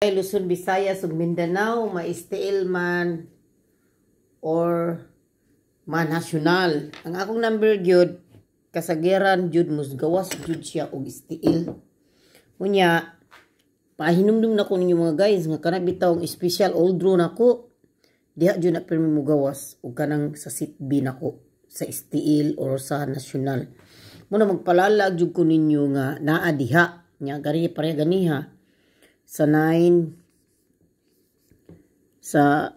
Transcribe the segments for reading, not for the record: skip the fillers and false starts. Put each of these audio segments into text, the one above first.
Luzon, Visayas ug Mindanao, ma-STL man or ma-national. Ang akong number gyud kasagiran jud musgawas jud siya og STL. Unya, pahinumdum na ko ninyo, mga guys, nga kana bitaw ang special old draw nako. Diha jud na pirmi mugawas og kanang sa seat B nako sa STL or sa national. Muna magpalala jud ko ninyo nga naa diha. Nya gani pareha ganiha sa 9, sa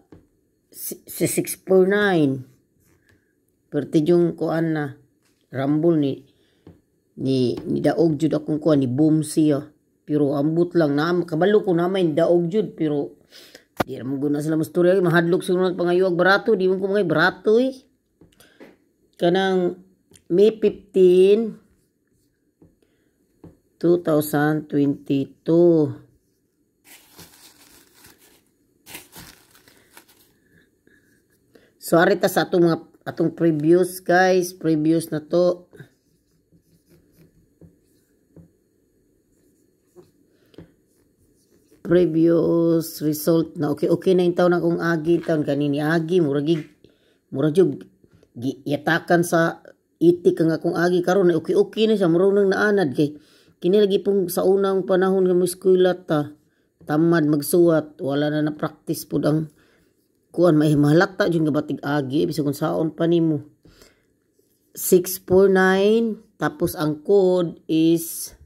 649, perti yung kuan na rambol ni ni ni daog jud akong kuan ni boom siya, pero ambot lang na kabalo ko na may daog jud, pero di ra mo guna sila mastorya, mahadlok siguro pangayuag barato, di mo ko mga barato eh. Kanang May 15 2022. So arita sa atong mga atong previous, guys, previous na to. Previous result na okay okay na yung taon akong agi taon kanini agi murag murag jud yatakan sa itik ang akong agi karon, okay okay na siya, murag nang naanad kay kini lagi pong sa unang panahon nga mo eskwela ta, tamad magsuwat, wala na na practice pud ang kuan, may mahalata jud nga batig agi bisag kung saon pa nimo. 649, tapos ang code is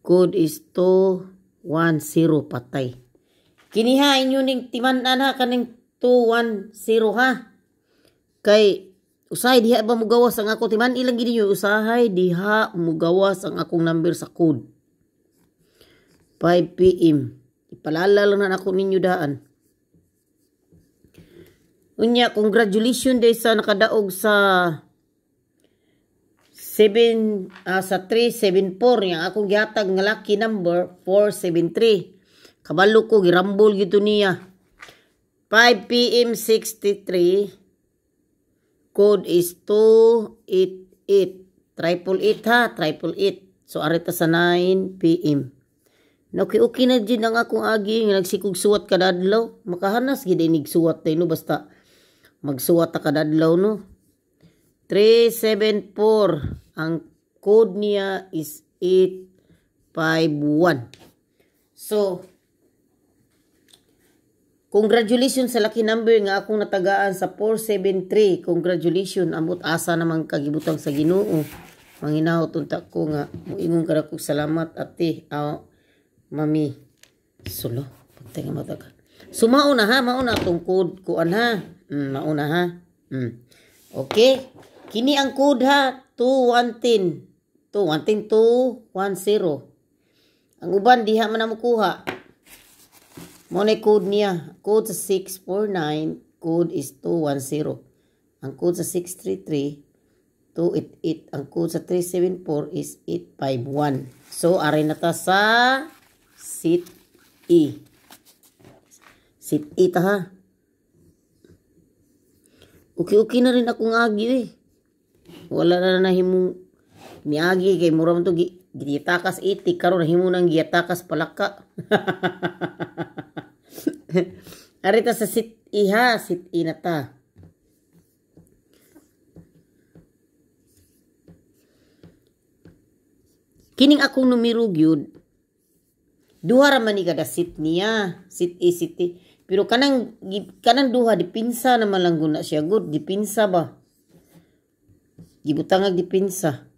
210. Patay kini ha, inyo ning timan-an ha, kaning 210 ha, kay usahay diha ba mugawas ang ako timan ilang gid ninyo, usahay diha mugawas ang akong number sa code. 5 PM. Ipalala lang na ako ninyo daan. Unya, congratulations day sa nakadaog sa 7 sa 374 yang akong gihatag nga lucky number 473. Kabalo ko girambol gito niya. 5 PM 63, code is 288, 888 ha, 888. So arita sa 9 PM. Okay, okay na din ang akong agi nga nagsikog suwat kada adlaw. Makahanas gid inig suwat tayo no, basta magsuwat ta kada adlaw no. 374, ang code niya is 851. So congratulations sa lucky number nga akong natagaan sa 473. Congratulations, ambot asa namang kagibutang sa Ginoo. Manginahot unta ko nga moingon ka ko salamat ate. Mami. Sulo, pagtay nga mata ka. So mauna ha, mauna atong code kuan ha. Mauna ha. Okay. Kini ang code ha, 210. 210 210. Ang uban diha man na mokuha. Mo na code niya. Code sa 649, code is 210. Ang code sa 633, 288. Ang code sa 374 is 851. So ari na ta sa seat E. Seat E ta ha. Okay-okay na rin akong agi eh. Wala na nahimong niagi kay mura man to gitakas itik, karon nahimo nang gitakas palaka. Arita sa seat E ha, seat E na ta. Kining akong numero gyud, duha ra man ni kada seat niya, seat E, seat E. Pero kanang kanang duha dipinsa naman lang guna siya good, dipinsa ba? Gibutang ag dipinsa.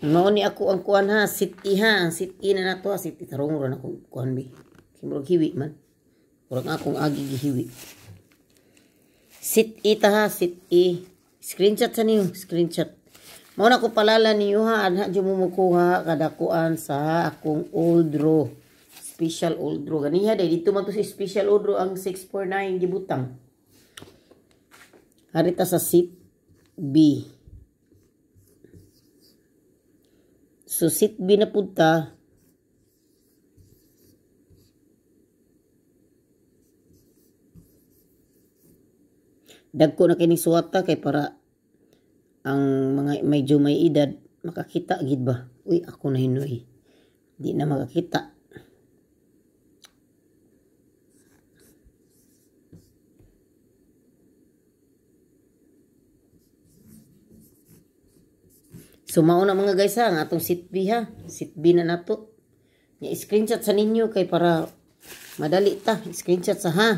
Mao ni ako ang kuan ha, seat E ha, ang seat E na nato ha, seat E tarong ra na akong kuan bi. Kimurag hiwi man. Murag akong agi gihiwi. Seat E ta ha, seat E. Screenshot sa niyo, screenshot. Mao na ko palala niyo ha, anha jud mo mukuha kada kuan sa akong old draw. Special old draw. Ganiha day dito man to sa special old draw ang 649 gibutang. Harita sa seat B. So seat B na punta. Dagko na kini suwata kay para ang mga medyo may edad Makakita gid ba? Uy, ako na hinoy. Di na makakita. So mao na mga guys ha, ang atong seat B ha. Seat B na nato. Nya screenshot sa ninyo kay para madali ta. Screenshot sa ha.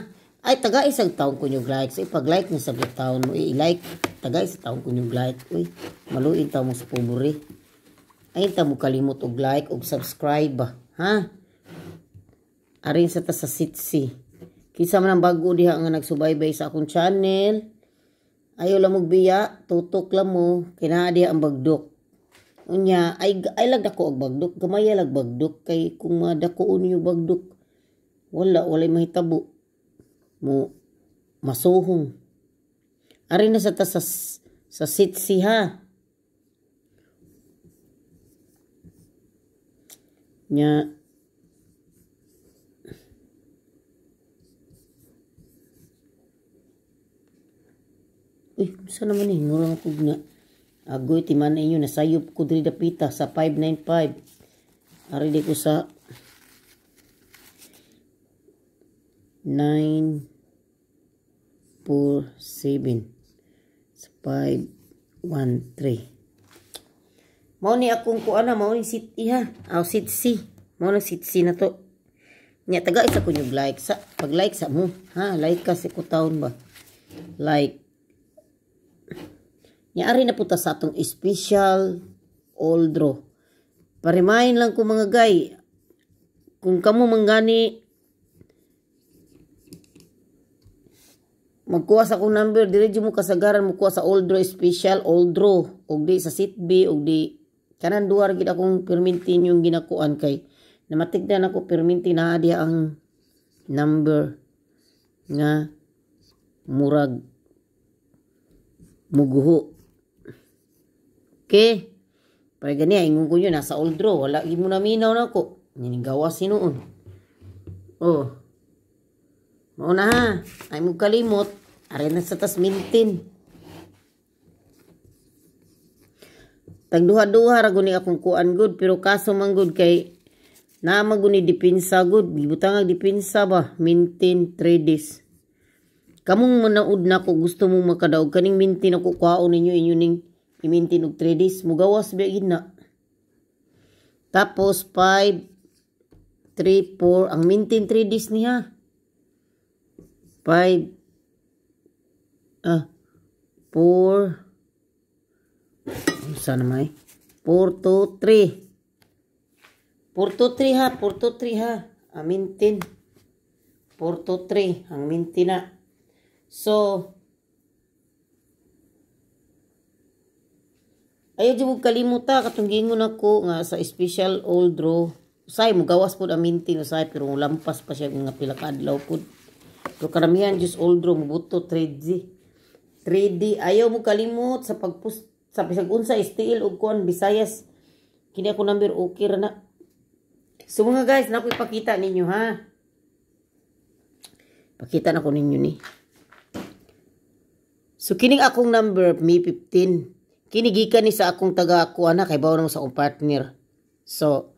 Ay taga isang taon ko nyo like. So ipag-like niyo sa taon mo. I-like. Taga isang taon ko nyo like. Uy, maluin ta mo sa pumuri. Ay ta mo kalimot og like og subscribe ba. Ha? Arin sa ta sa seat C. Kinsa man ang bago diha nga nagsubaybay sa akong channel. Ayaw lang og biya, tutok lang mo, kinaa diha ang bagdok. Unya, ay lag dako og bagdok, gamay lag bagdok kay kung madakoon niyo bagdok, wala walay mahitabo. Mo masuhong. Ari na sa ta sa seat C ha. Nya uy, saan naman eh? Mura ko na. Agoy, timan inyo. Nasayop ko diri dapita sa 595. Ari di ko sa 947 sa 513. Mao ni akong kuan na, mao ni seat E ha. Aw, seat C. Mao ni seat C na to. Nya taga isa ko nyug like sa pag like sa mo ha, like ka sa ko taon ba. Like. Nya ari na punta sa atong special all draw. Pa-remind lang ko mga guy, kung kamo manggani magkuha sa akong number, diretso mo kasagaran mo kuha sa all draw special all draw og di sa seat B og di kanan duha gid akong permintin yung ginakuan kay namatigdan ako permintin na diha ang number nga murag muguho. Okay. Para gani ingon ko nyo nasa all draw, wala gid mo naminaw nako. Ninigawas hinuon. Oh. Mao na ha. Ay mo kalimot. Ari na sa tas mintin. Tagduha-duha ra guni akong kuan good pero kaso man good kay naa man guni depensa good. Gibutang ang depensa ba mintin 3 days. Kamong manaud na ko gusto mong makadaog kaning mintin ako kuhaon ninyo inyo ning imintin og 3 days mugawas ba gid na. Tapos 5 3 4 ang mintin 3 days niya. 5 4 saan naman eh? 4 2 3 4 2 3 ha, 4 2 3 ha. Ang mintin 4 2 3 ang mintin na. So ayaw jud kalimuta katong giingon ako nga sa special all draw. Usay mo gawas pud ang mintin usay pero lampas pa siya nga pila ka adlaw pud. Pero karamihan just all draw mobuto 3D. 3D ayaw mo kalimot sa pagpost sa bisag unsa STL og kuan Visayas. Kini ako number okay ra na. So mga guys, nako ipakita ninyo ha. Pakita nako ninyo ni. So kining akong number May 15. Kini gikan ni sa akong taga kuan na kay bawo na mo sa akong partner. So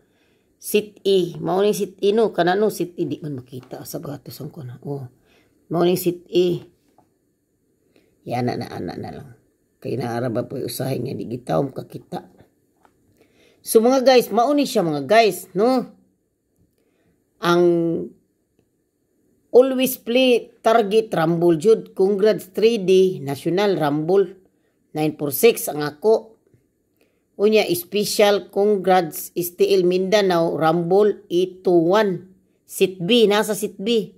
seat E, mao ning seat E no, kanano seat E di man makita sa batos ang kuan. Oh. Mao ning seat E. Yana na ana na lang. Kay naara ba po usahay nga di gitaw makakita. So mga guys, mao ni siya mga guys, no? Ang always play target Rumble jud. Congrats 3D National Rumble 946 ang ako. Unya special congrats STL Mindanao Rumble 821. Seat B, nasa seat B.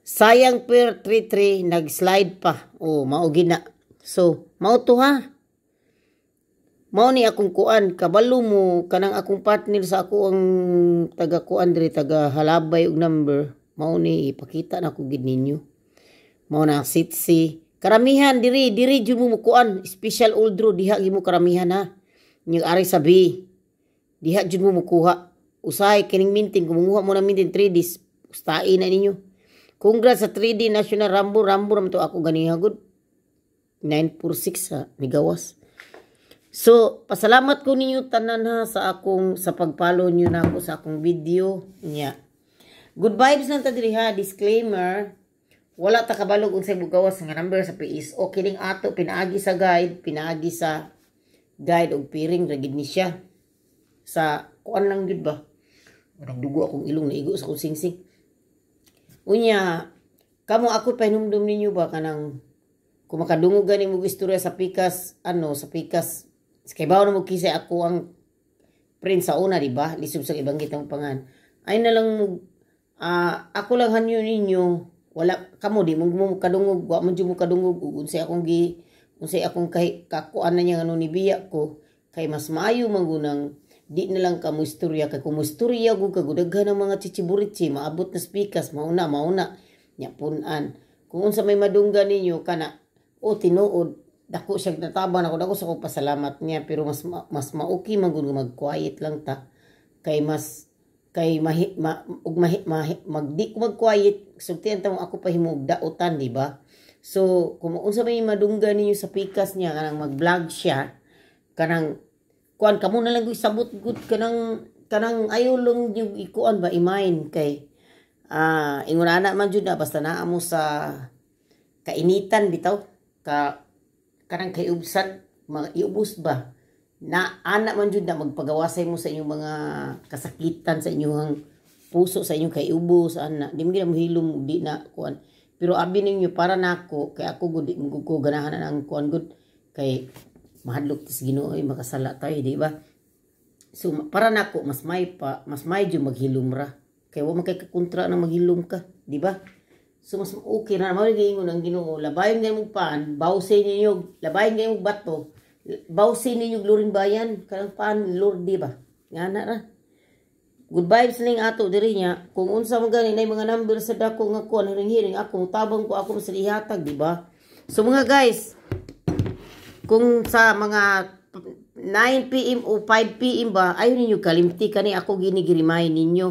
Sayang per 33 nag-slide pa. Oh, mao gina. So, mao to ha. Mao ni akong kuan, kabalo mo kanang akong partner sa ako ang taga kuan diri taga Halabay og number. Mao ni ipakita na ko gid ninyo. Mao na seat C. Karamihan diri diri jud mo mukuan special all draw diha gid mo karamihan ha. Nya ari sa B. Diha jud mo mukuha. Usahay kining mintin kung munguha mo na mintin 3 days, ustain na ninyo. Congrats sa 3D National Rambo Rambo ram to ako ganiha gud. 946 sa nigawas. So, pasalamat ko ninyo tanan ha sa akong sa pag-follow niyo nako sa akong video nya. Good vibes lang ta diri ha, disclaimer. Wala ta kabalog unsay mugawas nga number sa PSO. Kining ato pinaagi sa guide og piring ra gid ni siya. Sa kuan lang gid ba. Nagdugo akong ilong, naigo sa akong singsing. Unya, kamo ako pahinumdum ninyo ba, kanang kung makadungog gani mo istorya sa pikas, ano, sa pikas, kay bawo na mo kisay ako ang friend sa una, di ba? Lisod sa ibang kitang pangan. Ay na lang mo, ako lang hanyo ninyo, wala kamo di mo kadungog, wa man jud mo kadungog ug unsay akong kay kakuan na niya ano ni biya ko, kay mas maayo man gunang di na lang ka mo istorya, kay kung mo istorya gud kagudaghan ng mga chichiburichi maabot na speakers, mauna mauna nya punan kung unsa may madungga ninyo kana o tinuod dako siya nataban ako, dako sa ko pasalamat niya, pero mas mauki man gud mag-quiet lang ta, kay mas kay mahi, ma, ug mahi, mahi, mag di ko mag-quiet, sultian ta mo ako pa himo og dautan, di ba? So kung unsa may madungga ninyo sa pikas niya, kanang mag-vlog siya, kanang kuan kamo na lang sabot gud, kanang kanang ayo lang yung ikuan ba, i-mind, kay ingon ana man jud na basta naa mo sa kainitan bitaw ka, kanang kay ubsan iubos ba na ana man jud na magpagawasay mo sa inyong mga kasakitan sa inyong puso, sa inyong kaiubos ana, di mo gina mohilom, di na kuan. Pero abi ninyo, para nako, kay ako gud di mo ko ganahan ang kuan gud, kay mahadlok tas Ginoo ay makasala tayo, di ba? So para nako mas may jud maghilom ra, kay wa man kay kakontra na maghilom ka, di ba? So mas okay na mao giingon ang Ginoo, labayon kay mong paan, bawsi ninyo, labayon kay mong bato, bawsi ninyo Loring Bayan, kanang paan Lord, di ba? Nga na ra. Good vibes ning ato diri niya. Kung unsa man gani nay mga number sa dako nga kuan hiring-hiring ako tabang ko ako sa ihatag, di ba? So mga guys, kung sa mga 9 PM o 5 PM ba, ayo ninyo kalimti kani ako gini gi-remind ninyo.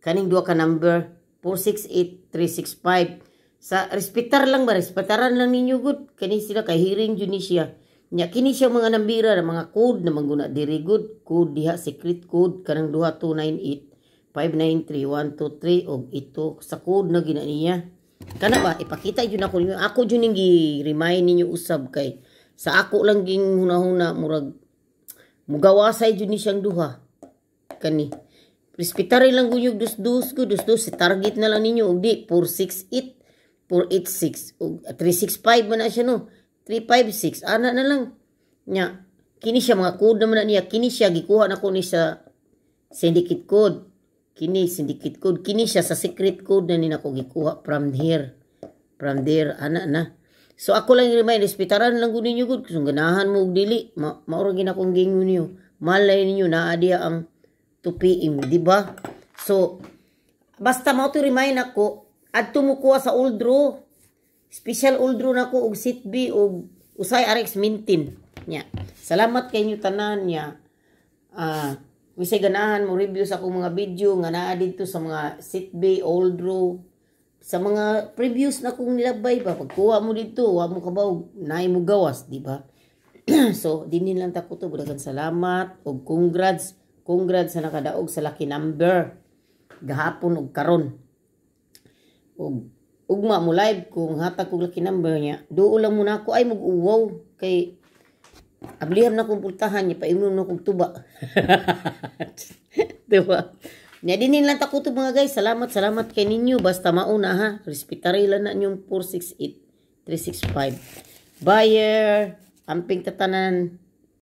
Kaning duha ka number, 468 365. Sa respetar lang ba, respetaran lang ninyo gud. Kani sila kay hearing jud ni siya. Nya kini siya mga nambira, mga code na mangguna diri gud. Code diha, secret code kanang duha, 298 593 123, og ito sa code na gina niya. Kana ba ipakita jud ako ninyo. Ako jud ning gi-remind ninyo usab, kay sa ako lang ging hunahuna murag mugawasay jud ni siyang duha. Kani. Respetare lang gunyog dus-dus ko, dus-dus, target na lang ninyo og di 468 486 og 365 man na siya, no, 356 ana na lang nya. Kini siya mga code naman na niya. Kini siya gikuha na ko ni sa syndicate code. Kini syndicate code, kini siya sa secret code na ni nako gikuha from here, from there, ana na. So ako lang remind, respetaran lang gud ninyo gud kung ganahan mo og dili, mao ra gid akong gingon niyo. Malay ninyo naa diya ang 2 PM, di ba? So basta mao to remind ako adto mo kuha sa Oldro. Special Oldro na ko og seat B og usay RX Mintin nya. Salamat kay inyo tanan nya. Kung ganahan mo review sa akong mga video nga naa didto sa mga seat B, Oldro, sa mga previews na kong nilabay ba, pagkuha mo dito, wa mo kabaw, naay mo gawas, di ba? So, dinin lang ta ko to, daghang salamat og congrats, congrats sa nakadaog sa lucky number gahapon og karon. Og ugma mo live kung hatag kog lucky number niya. Duol lang muna ako ay mag-uwaw kay abliham na kong pultahan niya, paimnom na kong tuba. Diba? Nya dinin lang ta ko to, mga guys. Salamat, salamat kay ninyo. Basta mauna ha. Respetare lang na inyong 468 365. Buyer, amping tatanan.